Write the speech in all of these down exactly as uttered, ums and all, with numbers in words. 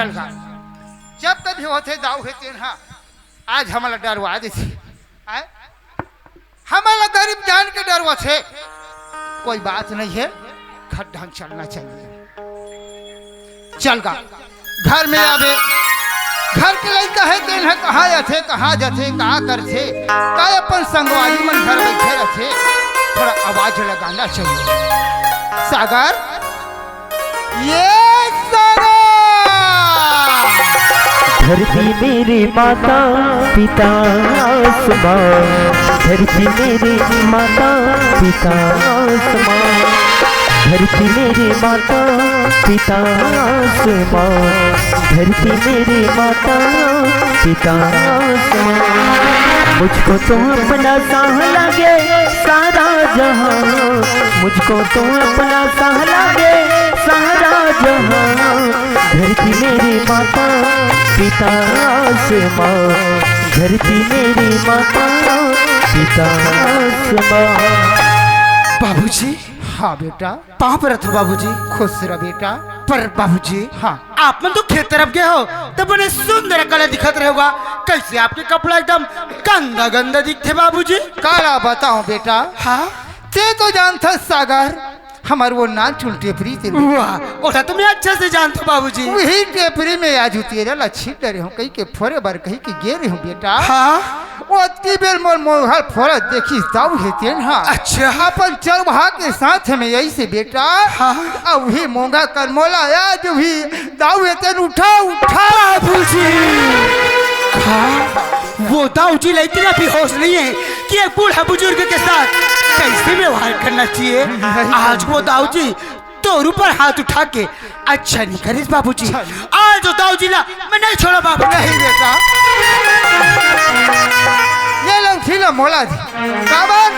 चल गा। जब कभी होथे दाऊ हे तेन हा, आज हमला डरवा देथे। आय? हमला गरीब जान के डरवाथे। कोई बात नहीं है, खड्डा में चलना चाहिए। चल गा, घर में आबे, घर के लइका हे तेन ह कहाँ जाथे, कहाँ जाथे, का करथे, का अपन संगवारी मन घर बैठे रथे, थोड़ा आवाज लगाना चाहिए। सागर, ये सागर। धरती मेरी माता, पिता आसमां। धरती मेरी माता, पिता आसमां। धरती मेरी माता, पिता आसमां। धरती मेरी माता, पिता आसमां। मुझको तो अपना सा लागे सारा जहां। मुझको तो अपना सा लागे सारा जहां। धरती मेरी माता, पिता आसमां। धरती मेरी माता, पिता आसमां। बाबूजी। हाँ बेटा। पाँव परत हँव बाबूजी। खुश रह बेटा। पर बाबूजी, हाँ। आप मन तो खेत तरफ गए हो, तो बने सुंदर कला दिखत रहेगा। कैसे आपके कपड़ा एकदम गंदा गंदा दिखथे बाबूजी? काला बताओ बेटा। हाँ। ते तो जानथस सागर, हमर वो नानचुन टेपरी ते। वाह, ओला तो मैं अच्छा से जानथँव बाबूजी। वही टेपरी में आज तेरा लच्छी डरे हँव, कही के फोरे बर कही के गे रहे हँव बेटा। हाँ। ओतकी बेर मोर मोंघा ल फोरत देखिस दाऊ हे तेन हा। अच्छा। अपन चरवाहा के साथ में अइसे बेटा। हाँ। अउ वही मोंघा कर मोला आज भी दाऊ हे तेन उठा, उठा। बाबूजी। हाँ। वो दाऊ जी ला इतना भी होश नहीं है कि एक बूढ़ा बुजुर्ग के साथ कैसे व्यवहार करना चाहिए। नहीं। आज वो दाऊ जी तोर ऊपर हाथ उठा के अच्छा नहीं करिस बाबूजी। चल। आज तो दाऊ जी ला मैं नहीं छोड़ँव बाबू। नहीं बेटा, ये लंठी ला मोला दे। काबर?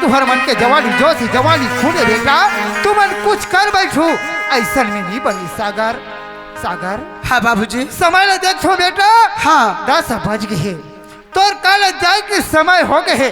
तुँहर मन के जवानी जोश हे, जवानी खून हे बेटा, तुमन कुछ कर बैठो, अइसन में नहीं बनी सागर। सागर। हाँ बाबूजी। समय ला देखथँव बेटा। हाँ। दस बज गे हे। तोर कॉलेज जाए के समय हो गे हे।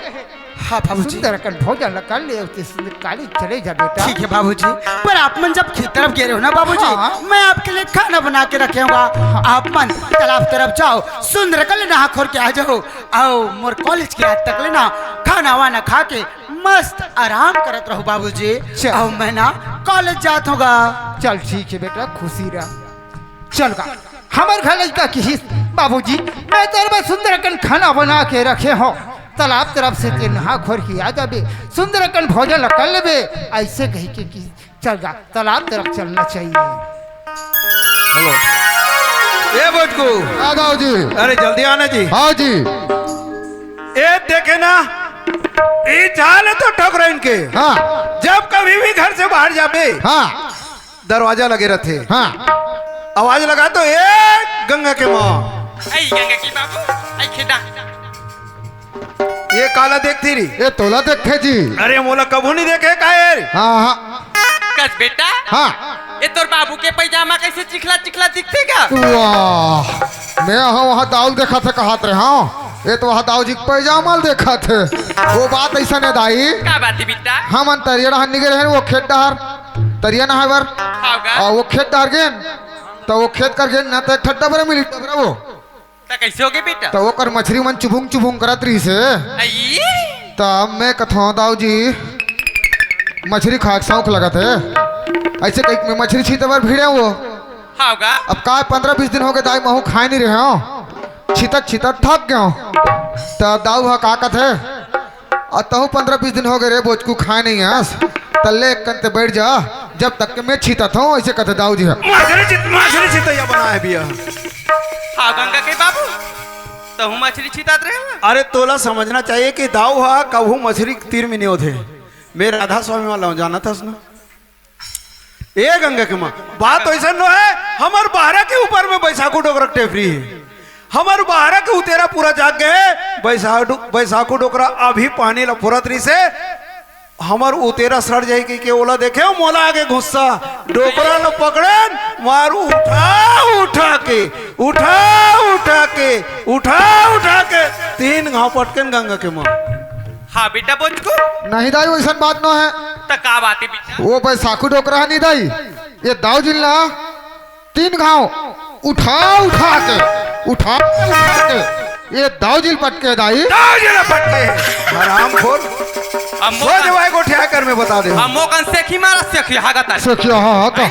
हाँ बाबूजी। सुंदर अकन भोजन ल कर ले, अउ ते सुंदर कॉलेज चले जा बेटा। ठीक है बाबूजी, पर आप मन जब खेत तरफ गे रहे हो ना बाबूजी, हाँ। मैं आपके लिए खाना बना के रखे हँव। हाँ। आप मन तालाब तरफ जाओ, सुंदर अकन ले नहा खोर के आ जाओ, अउ मोर कॉलेज के आय तक ले ना खाना वाना खा के मस्त आराम करत रहो बाबूजी। चल। अउ मैं ना कॉलेज जात हँव गा। चल ठीक है बेटा, खुशी रह। चल गा, हमर घर लइका किहिस, "बाबूजी, मैं तोर बर सुंदर अकन खाना बना के रखे हँव, तालाब तरफ से ते नहा खोर के आ जाबे, सुंदर अकन भोजन ल कर लेबे," अइसे कहि के किहिस। चल गा, तालाब तरफ चलना चाहिए। हेलो, ए बोचकू। हाँ दाऊ जी। अरे जल्दी आना जी। हाँ जी। ए देखे ना, ई चाल तो ठोकरइन के। हाँ। जब कभी भी घर से बाहर जाबे, हाँ। दरवाजा लगे रथे। हाँ। आवाज लगा तो, "ए गंगा के माँ।" आई गंगा की बाबू, आई खेदा। ये काला देखती रही? ये तोला देखे जी। अरे मोला कभू नहीं देखे काहे रे? हाँ, हाँ। कस बेटा? हाँ। ये तोर बाबू के पैजामा कैसे चिखला चिखला दिखथे का? वाह, मैं हाँ वहाँ दाऊ ल देखत हे कहत रहे, हाँ। ये तो वहाँ दाऊ जी के पैजामा ल देखत हे। वो बात अइसन हे दाई। का बात हे बेटा? हमन तरिया डहर निकले रहेन, वो खेत डहर। तरिया नहाय बर। हाँ गा। अउ वो खेत डहर गेन, त वो खेत कर गेन ना, त एक ठन डबरा मिली, डबरा वो। त कइसे होगे बेटा? त ओकर मछरी मन चुभुंग चुभुंग करत रहिस हे। अई? त मैं कथों, "दाऊ जी, मछरी खाय के सौंख लगत हे।" अइसे कहिके मैं मछरी छीते बर भिड़ेंव वो। हाँ गा। अब काय पंद्रह बीस दिन होगे दाई, महूँ खाय नइ रहेंव, छीतत छीतत थक गेंव। त दाऊ ह का कथे, अउ तहूँ पंद्रह बीस दिन होगे रे बोचकू, खाय नइ हस, त ले एक कन ते बइठ जा, जब तक के मैं छीतत हँव, अइसे कथे दाऊ जी ह। मछरी छीत-, मछरी छीतइया बनाय बिया। हाँ गंगा के बाबू, तहूँ मछरी छीतत रहे हो? अरे तोला समझना चाहिए कि दाऊ ह कभू मछरी तीर में नइ होथे। मैं राधा स्वामी वाला हँव, जानत हस ना? ए गंगा के माँ, बात तो अइसन नो हे, हमर बहरा के ऊपर में बैसाखू डोकरा के टेपरी हे। हमर बहरा के उतेरा पूरा जाग गे हे। बैसाखू, बैसाखू डोकरा अभी पानी ल फोरत रहिस हे। हमर उतेरा सड़ जाही कहिके ओला देखेंव, मोला आगे गुस्सा। डोकरा ल पकड़ेन, मार उठा उठा के, उठा उठा के, उठा उठा के तीन घाँव पटकेन गंगा के माँ। हाँ बेटा बोचकू। नहीं दाई, वइसन बात नो हे। त का बात हे बेटा? वो बैसाखू डोकरा हे नहीं दाई, ये दाऊ जी ल ना तीन घाँव उठा, उठा के, उठा, उठा के। ये दाऊ जी ल पटके दाई। दाऊ जी ल पटके। हरामखोर। अब मो सोच कन, भाई गोठिया कर मैं बता दे। अब मो कन सेखी मारा, सेखी हागत है। सेखी, हाँ, हाँ, का?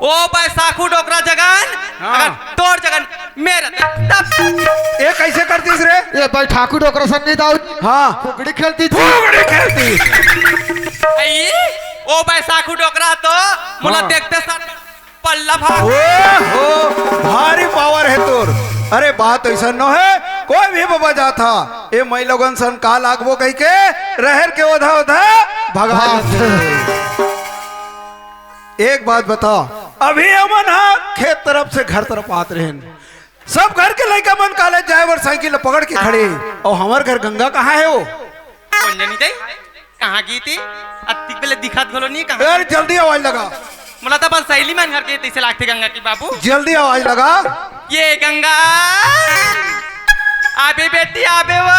ओ बैसाखू डोकरा जगन, हाँ। अगर तोर जगन मेरा तब। ये कैसे करतीस रे? ये बैठाखू डोकरा सन नहीं दाऊ। हाँ। फुगड़ी खेलती थी। फुगड़ी खेलती। आई, ओ बैसाखू डोकरा तो मुला हाँ। देखते सर पल्ला भाग। ओहो, भारी पावर है तोर। अरे बात ऐसा न है, कोई भी बाबा जाथा, ए मई लोगन सन का लागबो कहि के रहर के ओधा ओधा भगा हाँ। देथे। एक बात बता, अभी हमन हा खेत तरफ से घर तरफ आत रहेन, सब घर के लइका मन कॉलेज जाए बर साइकिल ल पकड़ के खड़े, अउ हमर घर गंगा कहाँ है वो? कोन जनी दई? कहाँ गे ते? अतिक बेले दिखत घलो नहीं, कहाँ? अरे जल्दी आवाज लगा। मोला तो अपन सहेली मन घर के तइसे लागथे गंगा की बाबू। जल्दी आवाज लगा। ये गंगा, आबे बेटी, आबे वो।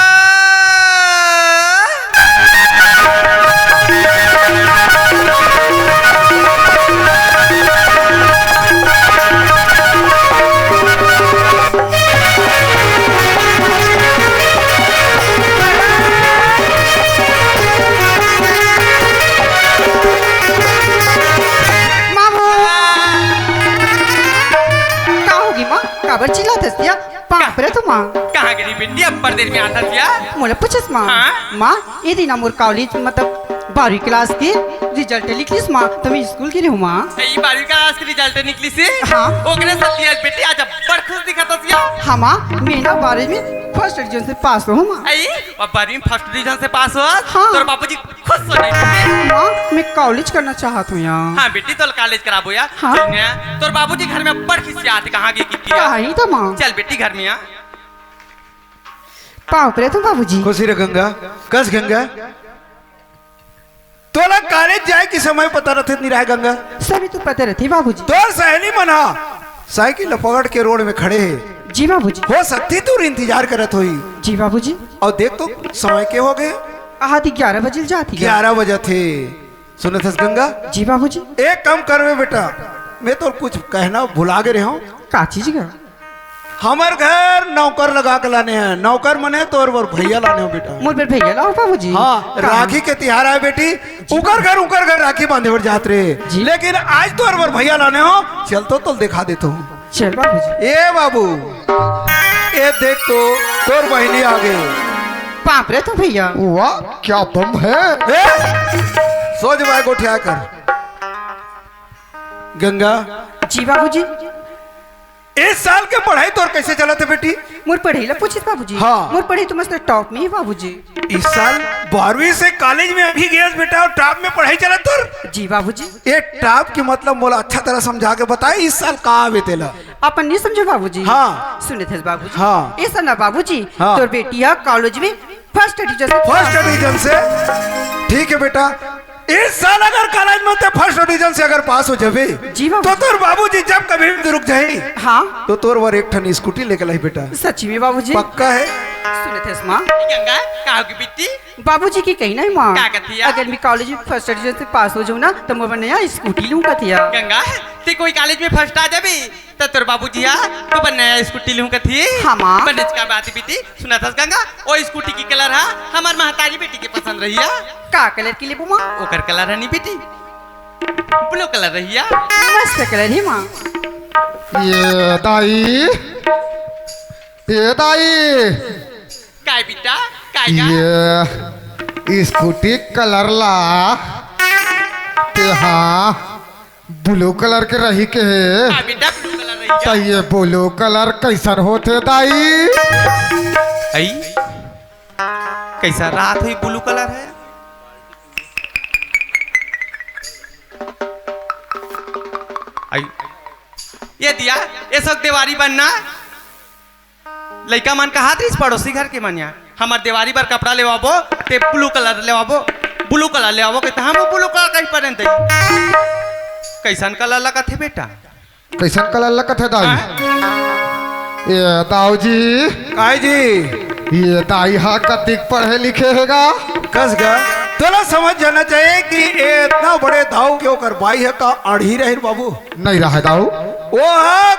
मामू। का होगे माँ? काबर चिल्लात हस या? पाँव परत हँव माँ। कहाँ गे रहे बेटी? अब्बड़ देर में आथस या। मोला पूछस माँ। हाँ? माँ, ए दिन मोर कॉलेज, मतलब बारहवीं क्लास के रिजल्ट निकलिस माँ, त मैं स्कूल गे रहेंव माँ। ए, बारहवीं क्लास के रिजल्ट निकलिस हे? हाँ। ओकरे सेती आज बेटी आज अब्बड़ खुश दिखत हस या। हाँ माँ, मैं ना बारहवीं में फर्स्ट डिवीजन से पास होएंव माँ। ए, बारहवीं में फर्स्ट डिवीजन से पास होएस? हाँ। तोर बाबूजी खुश हो जाही। माँ, मैं कॉलेज करना चाहत हँव या। हाँ बेटी, तोला कॉलेज कराबो या। हाँ। सुन ना, तोर बाबूजी घर में अब्बड़ खिसियात हे, कहाँ गे किट्टी? कहाँ ही तो माँ। चल बेटी, घर में आ। पाँव परत हँव बाबूजी। खुशी रह गंगा, कस गंगा। तोला कॉलेज जाए के समय पता रथे नहीं रहे गंगा? सभी तो पता रथे बाबूजी। तोर सहेली मन हा साइकिल ल पकड़ के रोड में खड़े हे। जी बाबूजी। हो सकथे तोर इंतजार करत होही। जी बाबूजी। अउ देख तो समय के होगे? आहा दी ग्यारह बजे जात हे। ग्यारह बजत हे। सुनत हस गंगा? जी बाबूजी। एक काम करबे बेटा, मैं तोर कुछ कहना भुला गे रहेंव। का चीज गा? हमर घर नौकर लगा के लाने हँव, नौकर मने तोर बर भैया लाने हँव बेटा। मोर बर भैया लाहू बाबूजी। हाँ, का? राखी के तिहार आय बेटी, उकर घर, उकर घर राखी बांधे बर जात रहे। जी। लेकिन आज तोर बर भैया लाने हँव, चल तो तोला देखा देथँव। चल बाबूजी। ए बाबू, ए देख तो तोर बहिनी आगे। पाँव परत हँव भैया। वाह, क्या बम है। ए, सोझ बाय गोठिया कर। गंगा। जी बाबूजी। इस साल के पढ़ाई तोर कैसे चलत हे बेटी? मोर पढ़ाई ला पूछिस बाबूजी? हाँ। मोर पढ़ाई तो मस्त टॉप में हे बाबूजी। इस साल बारहवीं से कॉलेज में अभी गेस बेटा, अउ टॉप में पढ़ाई चलत तोर? जी बाबूजी। ए टॉप के मतलब मोला अच्छा तरह समझा के बताए, इस साल का आवे तेला? अपन नहीं समझे बाबूजी। हाँ। सुनत हस बाबूजी। हाँ। इस साल ना बाबूजी, हाँ। तोर बेटी हा कॉलेज में फर्स्ट डिवीजन से। फर्स्ट डिवीजन से? ठीक है बेटा, इस साल अगर कॉलेज में ते फर्स्ट डिवीजन से अगर पास हो जाबे, जी बाबू। तो तोर बाबूजी जब कभी भी रुक जाही, हाँ। तो तोर बर एक ठन स्कूटी लेके लाही बेटा। सच्ची में बाबूजी? पक्का है? सुनत हस माँ। गंगा, का होगे बिट्टी? बाबूजी के कहिना हे माँ, का कथे या? अगर मैं कॉलेज में फर्स्ट डिवीजन से पास हो जाहूँ ना, त मोर बर नया स्कूटी लूहूँ कथे या। गंगा, ते कोई कॉलेज में फर्स्ट आ जाबे, त तोर बाबूजी हा तोर बर नया स्कूटी लूहूँ कथे। हाँ माँ। बनेच का बात हे बिट्टी, सुनत हस गंगा, ओ स्कूटी के कलर हा हमर महतारी बेटी के पसंद रही या। का कलर के लेबो माँ? ओकर कलर हा नी बिट्टी, ब्लू कलर रही या। मस्त कलर हे माँ। ए दाई, ए दाई। काय बिट्टा, काय गा? ये स्कूटी कलर ला ते हा ब्लू कलर के रही के हे। हाँ बेटा, ब्लू कलर रही त का? ये ब्लू कलर कैसन होथे दाई? आई, कैसा रात हुई ब्लू कलर है? आई, ये दिया, ये सब देवारी बनना। लइका मन कहत रहिस पड़ोसी घर के मन या, "हमर देवारी बर कपड़ा लेवाबो, ते ब्लू कलर लेवाबो, ब्लू कलर लेवाबो," कहिथे, "हम ब्लू कलर कहीं पहनते।" कैसन कलर लगत हे बेटा? कैसन कलर लगत हे दाई? हाँ? ये दाऊ जी। काय जी? ये दाई हा कतिक पढ़े लिखे हे गा? कस गा? तोला समझ जाना चाहिए कि ये इतना बड़े दाऊ के ओकर बाई हे का अड़ही रहिन बाबू? नहीं रहे दाऊ। वो हा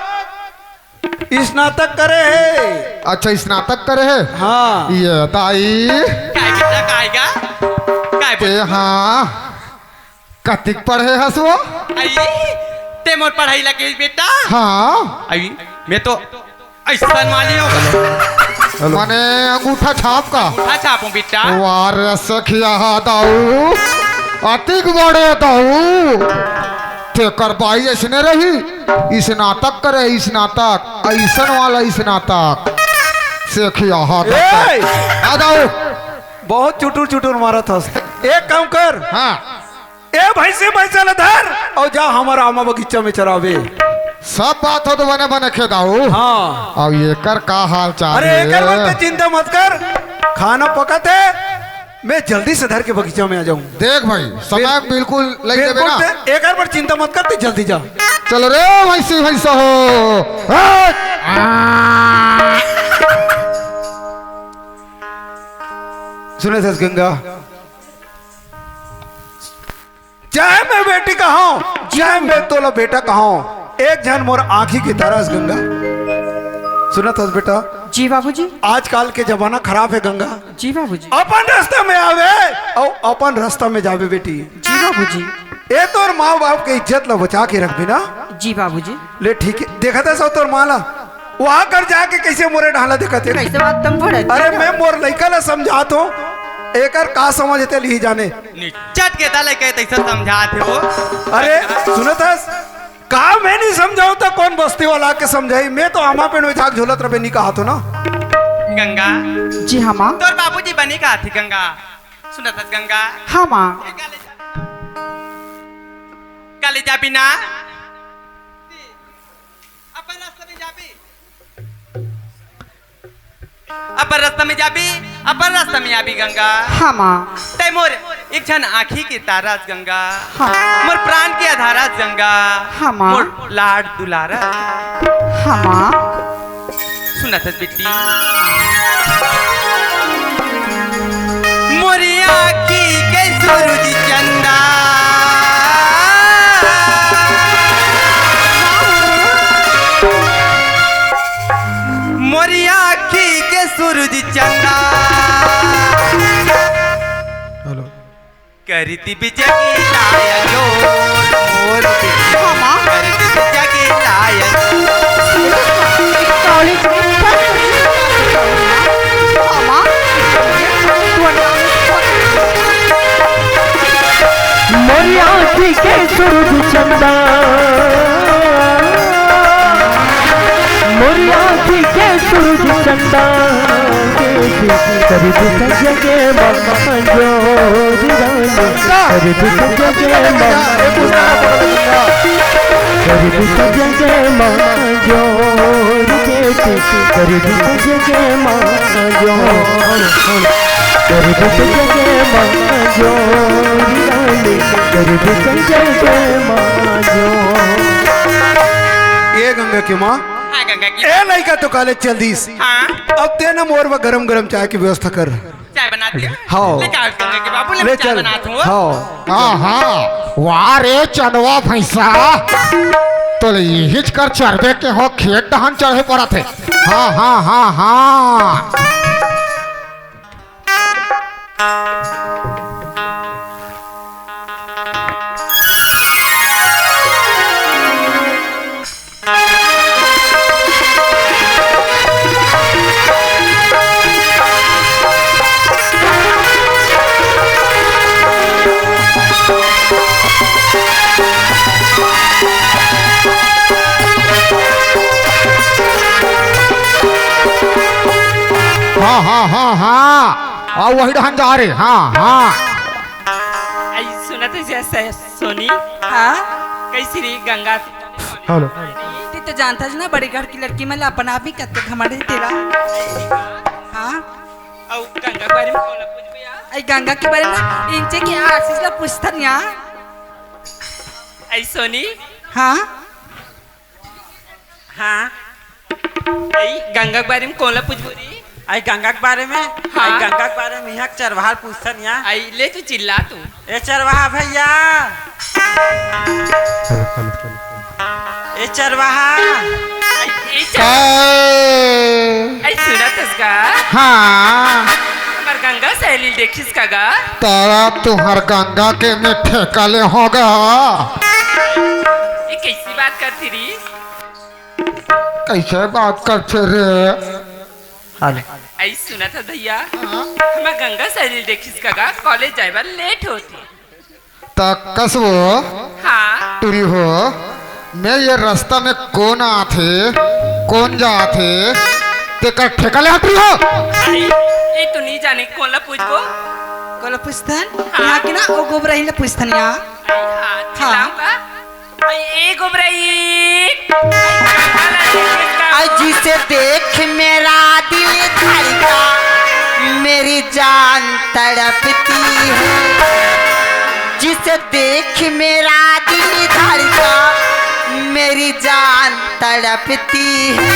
स्नातक करे हे। अच्छा, स्नातक करे हे? हाँ। ये दाई। काय बेटा, काय गा? काय ते बोल? हाँ, कतिक पढ़े हस वो? आई, ते मोर पढ़ाई लगे बेटा? हाँ। आई, मैं तो अइसन वाली हूँ। हेलो। माने अंगूठा छाप का? अंगूठा छापो बेटा। वाह रे सखिया दाऊ, अतिक बड़े दाऊ। तेकर बाई अइसने रही, स्नातक करे, स्नातक, अइसन वाला स्नातक। सखिया दाऊ। ए! आ दाऊ। बहुत चुटुर चुटुर मारत हस। एक काम कर। हाँ। ए भैंसी भैंसा ला धर अउ जा हमर आमा बगीचा में चरावे। सब बात हो तो बने बने खेदाऊ। हाँ। अब एकर का हाल चाल अरे हे? एकर बात के चिंता मत कर, खाना पकत हे, मैं जल्दी से धर के बगीचा में आ जाऊँ। देख भाई, समय बिल्कुल लग जाबे ना। ते एकर पर चिंता मत कर, तू जल्दी जा। चलो रे भैंसी भैंसा हो। हट। सुने सस गंगा, चाहे मैं बेटी कहाऊं, चाहे मैं तोला बेटा कहाऊं, एक झन मोर आंखी के तारा अस गंगा। सुनत हस बेटा? जी बाबूजी। आजकल के जमाना खराब हे गंगा। जी बाबूजी। अपन रास्ता में आवे अउ अपन रास्ता में जावे बेटी। जी बाबूजी। ए तोर माँ बाप के इज्जत ला बचा के रखबे ना। जी बाबूजी। ले ठीक हे, देखत हस तोर माँ ला, वहां कर जाके कैसे मोरे ढाला देखत हे। कैसे बात तुम बड़े अरे मैं मोर लइका ला समझात हूँ, एकर का समझ हे तेला ही जाने। निच्चट के ता लइका तैसे समझात हे वो। अरे सुनत हस, का मैं नहीं समझाऊं तो कौन बस्ती वाला आके समझाही? मैं तो आमा पेड़ में जाके झोलत रबे नहीं कहात हूँ ना। गंगा। जी हाँ माँ। तोर बाबूजी बने कहाथे गंगा। सुनत हस गंगा? हाँ माँ। काले जा, काले जाबे ना? अपन रास्ता में जाबे। अपन रास्ता में जाबे, अपन रास्ता में आबे गंगा। हाँ माँ। तैं मोर एक झन आँखी के तारा अस गंगा। हाँ। मोर प्राण के आधारा अस गंगा। हाँ माँ। मोर लाड़ दुलारा। हाँ माँ। सुनत हस बेटी। मोरी आँखी के सूरज चंदा। मोरी आँखी के सूरज चंदा। हेलो। कर दिब जगलाया जो मोर बिटिया। मामा। कर दिब जगलाया जो। कॉलेज में पढ़ रही है। मामा। मोर आँखी के सूरज चंदा, मोर आँखी के सूरज चंदा, कर दे जगे माँ जोर रानी, कर दे जगे माँ जोर, कर दे जगे माँ जोर बेटी, कर दे जगे माँ जोर, कर दे जगे माँ जोर रानी, कर दे जगे माँ जोर। ए गंगा के माँ, हाँ, गंगा की। ए लइका तो कॉलेज चल दिस। हाँ। अब तें ना मोर बर गरम गरम चाय के व्यवस्था कर। चाय बना दिया? हाँ। ले चाय गंगा के बाबू, ले ले चाय चल। बना दूँ। हाँ। हाँ, हाँ। वाह रे चंदवा भैंसा। तो ले इहिच कर चरबे के हो, खेत डहन चढ़े पड़त हे। हाँ, हाँ, हाँ, हाँ। हाँ, हाँ, हाँ, हाँ। अउ वही डहन जा रे। हाँ, हाँ। आई सुनत हस सोनी। हाँ? कैसी रही गंगा? हेलो। तैं तो जानत हस ना, बड़े घर की लड़की मन ला अपन आप ही कतका घमंड हे तेला। हाँ? अउ गंगा के बारे में कौन ला पूछबे यार? आई गंगा के बारे में ना, इंचे के आशीष ला पूछथन यार। आई सोनी। हाँ? हाँ। आई गंगा के बारे में कौन ला पूछबो रे? आई गंगा के बारे में? हाँ। आई गंगा के बारे में यहाँ के चरवाहा पूछथन या। आई ले तू चिल्ला तू। ए चरवाहा भैया। ए चरवाहा। आई, ए चरवाहा। हाँ। हमर गंगा सहेली ल देखिस का गा? तोरा तुँहर गंगा के में ठेका ले हों गा। ये कइसी बात करथे री? कइसे बात करथे रे? अरे। अई सुनत हस भइया, हाँ? हमर गंगा सहेली ल देखिस का गा, कॉलेज जाए बर लेट होथे। त कस वो, हाँ। टूरी हो, मैं ये रस्ता में कोन आथे, कोन जाथे, तेकर ठेका ले हस टूरी हो। अई, ये तो नइ जाने, कोन ला पूछबो? कोन ला पूछथन? हाँ। यहाँ के ना, ओ गोबरहिन ला पूछथन यहाँ। अई, हाँ, हाँ। चिल्लाऊंगा। अई, ए गोबरहिन। अई, जिसे देख मेरा दिल धड़का, मेरी जान तड़पती है। जिसे देख मेरा दिल धड़का, मेरी जान तड़पती है।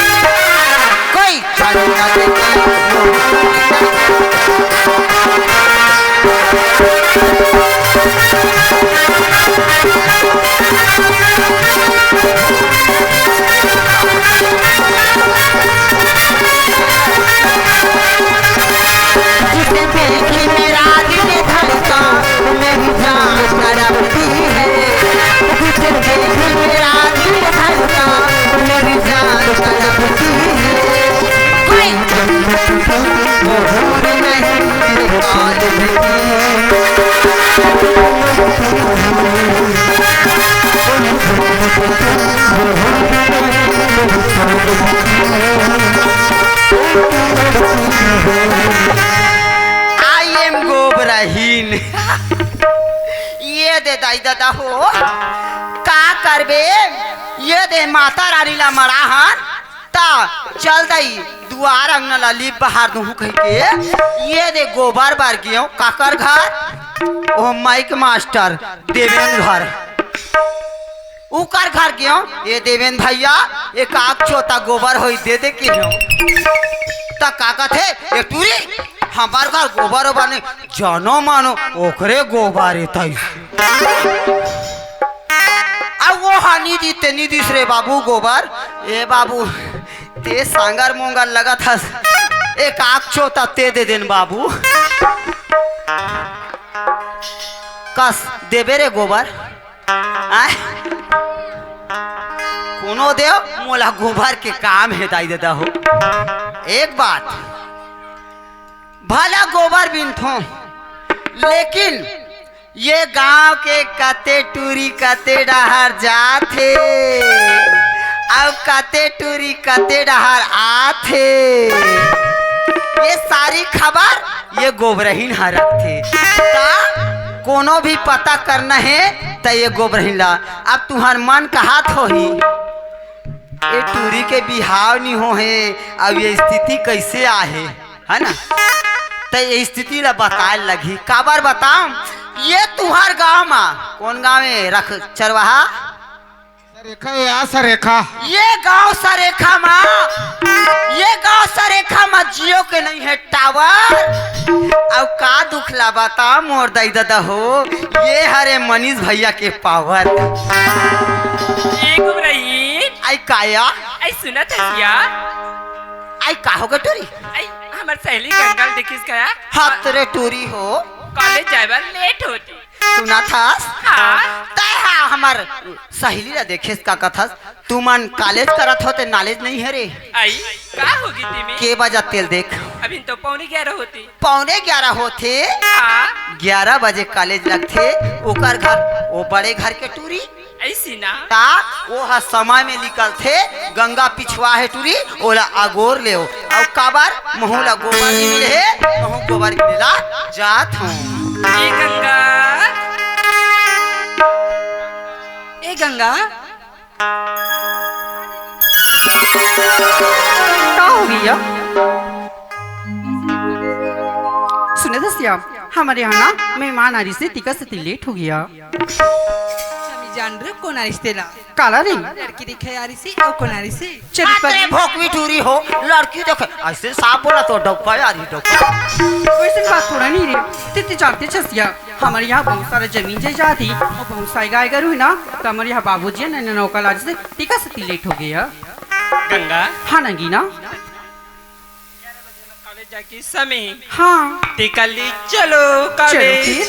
कोई जन्नत की जिसे देख मेरा दिल धड़का, मेरी जान तड़पती है। जिसे देख मेरा दिल धड़का, मेरी जान तड़पती है। कोई जन्नत की मोहर नहीं मेरे पास। I am गोबरहीन। ये दे दाई ददा हो, का करबे? ये दे माता रानी ला मड़ा हन, ता चल दई दुआर अंगना ला लीप बहार दूहूँ कहिके, ये दे गोबर बर गेंव, काकर घर? ओ माइक मास्टर देवेन घर। उकर घर गेंव, ए देवेन भइया, एक आक छोटा गोबर होई दे दे केहेंव। त का कथे, ए टूरी, हमर घर गोबर ओबर नइ, जनो मानो ओकरे गोबर ए तइस। अब ओ हा नइ दिस ते नइ दिस रे बाबू गोबर। ए बाबू, ते सांगर मोंगर लगत हस, एक आक छोटा ते दे देन बाबू। कस देबे रे गोबर। आय? कोनो देव, मोला गोबर के काम हे दाई ददा हो। एक बात, भला गोबर बिनथों, लेकिन ये गांव के कते टूरी कते डहर जाथे, अउ कते टूरी कते डहर आथे, ये सारी खबर ये गोबरहिन ह रखथे। त कोनो भी पता करना हे त ये गोबरहिन ला। अब तुंहर मन कहत होही, ए टूरी के बिहाव नी होहे, अब ये स्थिति कइसे आहे, है ना? त ये स्थिति ला बताए लगही। काबर बताओं, ये तुंहर गांव मा, कोन गांव हे, रख चरवाहा? सरेखा या सरेखा। ये गांव सरेखा मा, ये गांव सरेखा मा Jio के नइ हे tower। अउ का दुख ला बता मोर दाई ददा हो, ये हरे मनीष भइया के power। ए गोबरहिन। आई काया? आई सुनत हस या? आई का होगे टूरी? आई हमर सहेली गंगा ल देखिस का? हत रे टूरी हो। कॉलेज जाए बर लेट होथे। सुनत हस? हाँ। तैं हा हमर सहेली ला देखेस का कथस? तुमन कॉलेज करत हो ते knowledge नइ हे रे। आई, का होगे तेमे? के बजत तेला देख। अभी तो पौने ग्यारह होथे। पौने ग्यारह होथे? हाँ। ग्यारह बजे कॉलेज लगथे, ओकर घर, ओ बड़े घर के टूरी। अइसे ना? ता, ओ ह समय में निकलथे, गंगा पिछवा हे टूरी, ओला अगोर लेव। अउ काबर? महूं ला गोबर गिने हे, महूं गोबर गिने ला जात हूं। ए गंगा। ए गंगा। का होगे या? सुनत हस या, हमर यहां ना मेहमान आ रिहिसे, तेकर सेती लेट होगे या। अच्छा, मैं जान रहे कोन आ रिहिसे तेला। काला रे? लड़की देखे आ रिहिसे, अउ कोन आ रिहिसे? चल, अरे भोकवी टूरी हो, लड़की देखे, अइसे साफ बोला तो डौका आ रही, डौका। वइसन बात थोड़ा नहीं रे, ते, ते जानत हस या, हमर यहां बहुत सारा जमीन जायदाद हे, अउ बहुत सारा गाय गरू हे ना, त हमर यहां बाबूजी हे ना, नौका लाज से, तेकर सेती लेट होगे या। गंगा। हाँ, नगीना। जाके समय हाँ। टिकली चलो चलो काले। फिर।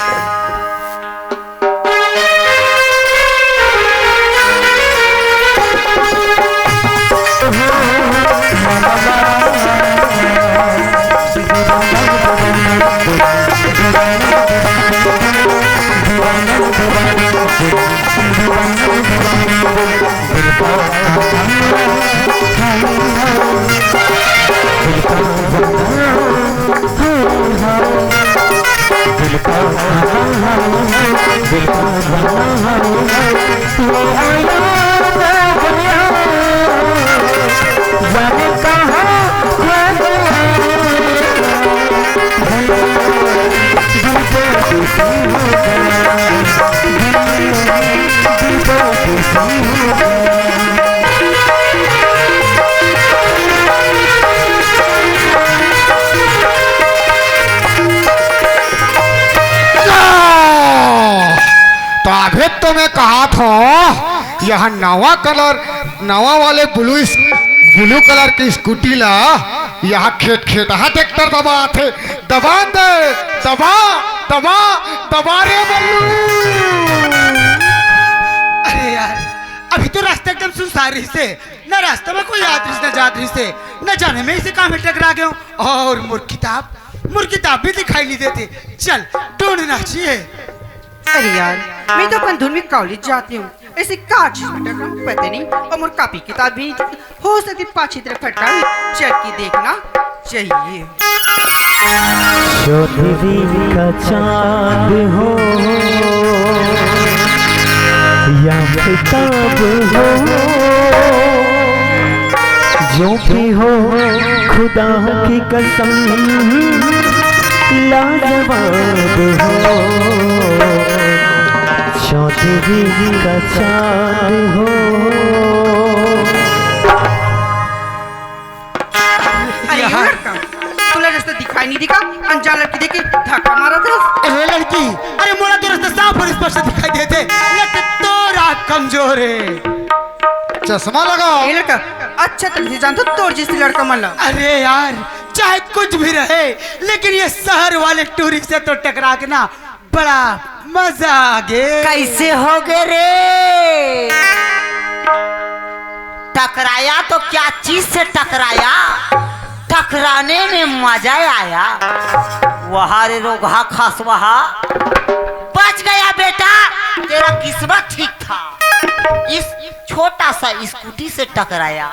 तभे तो मैं कहा था, यह नवा कलर, नवा वाले ब्लू, ब्लू कलर की स्कूटी ला, यह खेत खेत हा ट्रैक्टर दबाथे। दबा दे, दबा, दबा, दबा रे बल्लू। अरे यार, अभी तो रास्ता एकदम सुनसान रहिसे, न रास्ता में कोई आत रहिस, न जात रहिसे, न जाने मैं इसे कहाँ में टकरा गया हूँ। और मोर किताब, मोर किताब भी दिखाई नहीं देते। चल, ढूंढना चाहिए। अरे यार, मैं तो अपन धुन में कॉलेज जाती हूँ, ऐसे का चीज में टकरा, पता नहीं। और मोर कापी किताब भी हो सकती पाछी तरफ हटा हुई, चल के देखना चाहिए। चौदहवीं का चांद हो या किताब हो, जो भी हो, खुदा की कसम, लाजवाब हो। चौदहवीं का चांद हो। अरे यो लड़का, तोला रास्ता दिखाई नहीं दिखा? अनजान लड़की देख के धक्का मारा था। ए लड़की, अरे मोला तो रास्ता साफ और स्पष्ट दिखाई देथे, लेकिन तोर आँख कमजोर है। चश्मा लगाओ। ए लड़का, अच्छा तरह से जानथों तोर जैसे लड़का मन ला। अरे यार, चाहे कुछ भी रहे, लेकिन ये शहर वाले टूरी से तो टकरा के ना बड़ा मजा आ गे। कैसे हो गे रे? टकराया तो क्या चीज से टकराया, टकराने में मजा आया। वहा रे रोगहा खसवहा, बच गया बेटा, तेरा किस्मत ठीक था। इस छोटा सा स्कूटी से टकराया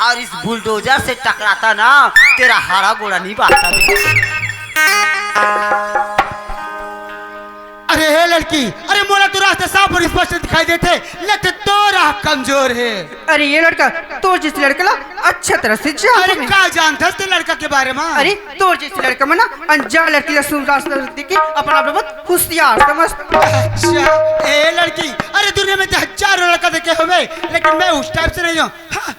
और इस बुलडोजर से टकराता ना, तेरा हाड़ा गोड़ा नहीं बांधता बेटा। अरे हे लड़की, अरे मोला तो रास्ता साफ और स्पष्ट दिखाई देथे, लेकिन तोर आँख कमजोर है। अरे ये लड़का, तोर जैसे लड़का ला अच्छा तरह से जान अरे मैं। का जानथस ते लड़का के बारे में? अरे तोर जैसे लड़का मन ना अनजान लड़की ला सुन रास्ता देख के अपन आप ला बहुत होशियार समझ। अच्छा, ए लड़की, अरे दुनिया में तो हजारों लड़का देखे होबे, लेकिन मैं उस टाइप से नहीं हूँ। हाँ।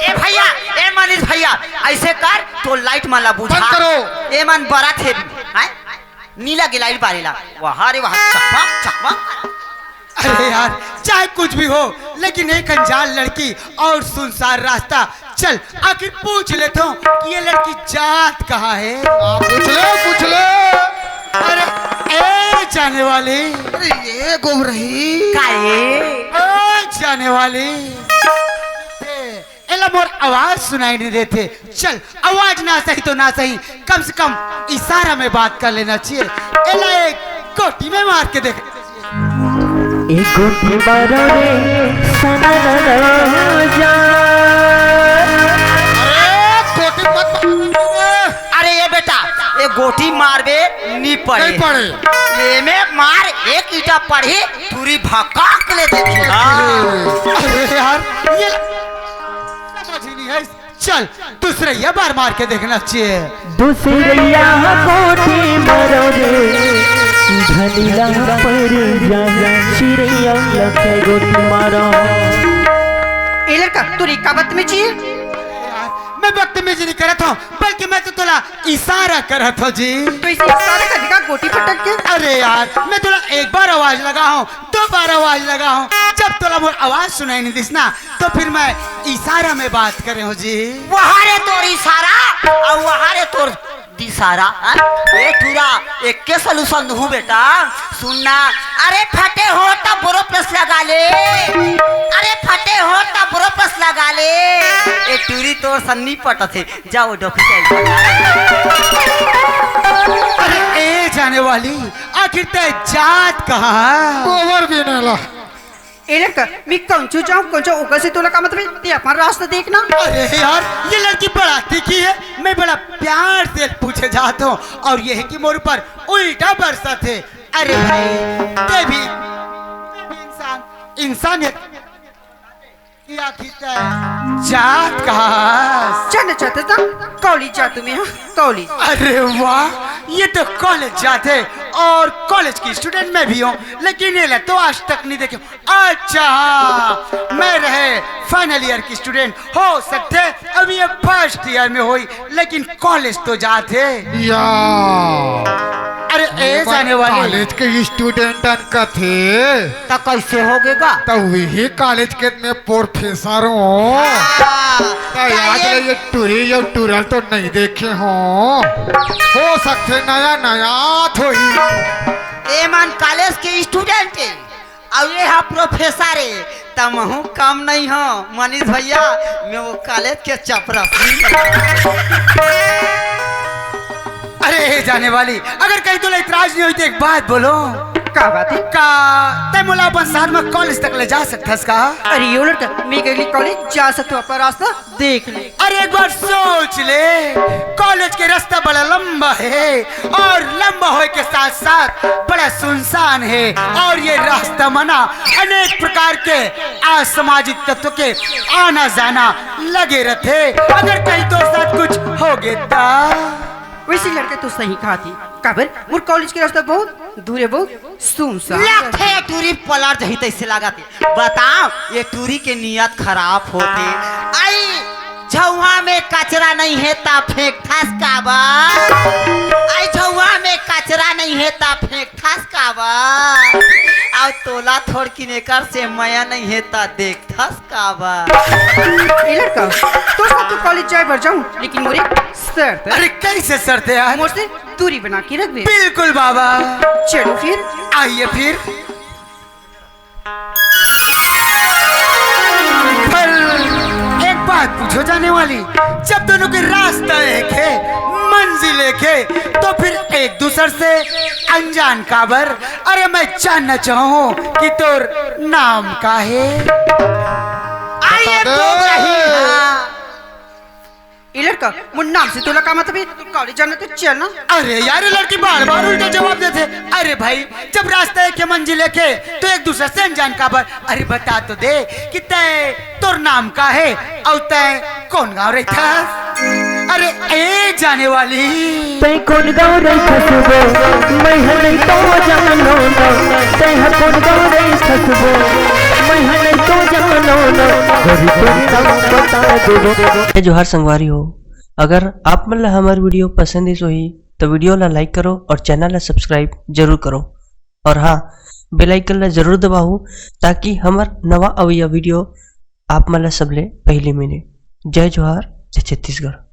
ए भैया, ए मनीष भैया, ऐसे कर, तो लाइट मन ला बुझा। बंद करो। ए मन बरत हे, हैं? नीला के लाइट बारेला। वहा रे वहा, चकमक, चकमक। अरे यार, चाहे कुछ भी हो, लेकिन एक अनजान लड़की और सुनसान रास्ता। चल, आखिर पूछ लेथों कि ये लड़की जात कहाँ है? हाँ, पूछ ले, पूछ ले। अरे, ए जाने वाली। अरे, ये गोबरही। का ये? ओ जाने वाली। ए, एला मोर आवाज सुनाई नहीं देथे। चल, आवाज ना सही तो ना सही, कम से कम इशारा में बात कर लेना चाहिए। एला एक गोटी में मार के देख। एक गोटी मारो रे, सना ना ना जा। अरे, गोटी मत मारो रे। अरे ये बेटा, ये गोटी मारबे, नी पड़े। नहीं पड़े। ये में मार, एक ईटा पड़ही, टूरी भकाक ले देखी। हाँ। अरे यार, ये समझ ही नहीं है। चल, दूसरैया बार मार के देखना चाहिए। दूसरैया गोटी मारो रे, धनीला पर जा, चिरैया लखे गोटी मारो। ए लड़का, तोर का बदतमीजी है? यार, मैं बदतमीजी नहीं करत हूँ, बल्कि मैं तो तोला इशारा करत हूँ जी। तो इसे इशारा कर देगा गोटी पटक के? अरे यार, मैं तोला एक बार आवाज लगा हूँ, दो बार आवाज लगा हूँ, जब तोला मोर आवाज सुनाई नहीं दिस ना, तो फिर मैं इशारा में बात करे हूँ जी। वहा रे तो इशारा, अउ वहाँ रे तोर दिसारा, हाँ? ए टूरा, एक के solution दूँ बेटा, सुनना। अरे फटे हो त बोरोप्लस लगा ले, अरे फटे हो त बोरोप्लस लगा ले। ए टूरी तोर सन्नी पटत हे, जाओ डॉक्टर। अरे ए जाने वाली, आखिर तैं जात कहाँ? गोबर बिनेला। ए लड़का, मैं कौन चू जाऊँ, कौन चू ओकर से तोला का मतलब है? तैं अपन रास्ता देखना। अरे यार, ये लड़की बड़ा तीखी है, मैं बड़ा प्यार से पूछे जात हूँ और ये है कि मोर ऊपर उल्टा बरसत है। अरे भाई, तैं भी, तैं भी इंसान, इंसानियत की आखिर तैं जात कहाँ? जाना चाहते था, कॉलेज जात हूँ मैं, हाँ, कॉलेज। अरे वाह, ये तो कॉलेज जात है और कॉलेज की स्टूडेंट मैं भी हूँ, लेकिन ये ले तो आज तक नहीं देखे। अच्छा, हाँ, मैं रहे फाइनल ईयर की स्टूडेंट, हो सकते अभी ये फर्स्ट ईयर में होई, लेकिन कॉलेज तो जात है। या। अरे ए जाने वाली। कॉलेज के स्टूडेंटन कथे। त कैसे होगे गा? त वही कॉलेज के मैं प्रोफेसर हूँ। हाँ, त आज ले ये टूरी, ये टूरल तो नहीं देखे हूँ। हो सकते नया नया थोड़ी। ए मन कॉलेज के स्टूडेंट है, अउ ये हा प्रोफेसर है, त महूँ कम नहीं हो मनीष भैया, मैं वो कॉलेज के चपरासी। अरे ए जाने वाली, अगर कहीं तोला इतराज नहीं होई त एक बात बोलूँ। का बात है? का तैं मोला अपन साथ में कॉलेज तक ले जा सकथस का? अरे यो लड़का, मैं कहीं कॉलेज जा सकता हूँ, अपन रास्ता देख ले। अरे एक बार सोच ले, कॉलेज के रास्ता बड़ा लंबा है और लंबा होए के साथ साथ बड़ा सुनसान है और ये रास्ता मना अनेक प्रकार के असामाजिक तत्व के आना जाना लगे रहते। अगर कहीं तोर साथ कुछ होगे त? वैसे लड़का तो सही कहा थी, काबर मोर कॉलेज के रास्ता बहुत दूर है, बहुत सुनसान। लखे टूरी पलट जही तैसे लागत हे। बताओ, ये टूरी के नियत खराब होथे। आई झउहा में कचरा नहीं है ता फेंकथस काबर? आई झउहा में कचरा नहीं है ता फेंकथस काबर? अउ तोला थोड़किन एकर से मया नहीं है ता देखथस काबर? ए लड़का, तोर साथ तो कॉलेज जाए बर जाऊँ, लेकिन मोर एक शर्त है। अरे कैसे शर्त है यार? मोर से दूरी बना के रखबे। बिल्कुल बाबा। चलो फिर। आइए फिर। पर एक बात पूछो जाने वाली, जब दोनों के रास्ता एक है, मंजिल एक है, तो फिर एक दूसर से अनजान काबर? अरे मैं जानना चाहूँ कि तोर नाम का है? आइए बता दे। तो रही हाँ। ए लड़का, मोर नाम से तोला का मतलब है? तू कॉलेज जाना तो चल ना। अरे यार, ये लड़की बार बार उल्टा जवाब देथे। अरे भाई, जब रास्ता एक है, मंजिल एक है, तो एक दूसर से अनजान काबर? अरे बता तो दे कि तैं, तोर नाम का है अउ तैं कोन गाँव रहिथस? अरे ए जाने वाली। तैं कोन गाँव रहिथस बो? मैं ह नहीं तो जानों ना। तैं ह कोन गाँव रहिथस बो? मैं ह नहीं तो जानों ना। गोरी तोर नाम बता देबो। जय जोहार संगवारी हो, अगर आप मन ला हमर वीडियो पसंद आइस होही तो वीडियो ला लाइक करो और चैनल ला सब्सक्राइब जरूर करो। और हाँ, बेल आइकन ला जरूर दबाओ, ताकि हमर नवा अवइया वीडियो आप मन ला सबले पहली मिले। जय जोहार, जय छत्तीसगढ़।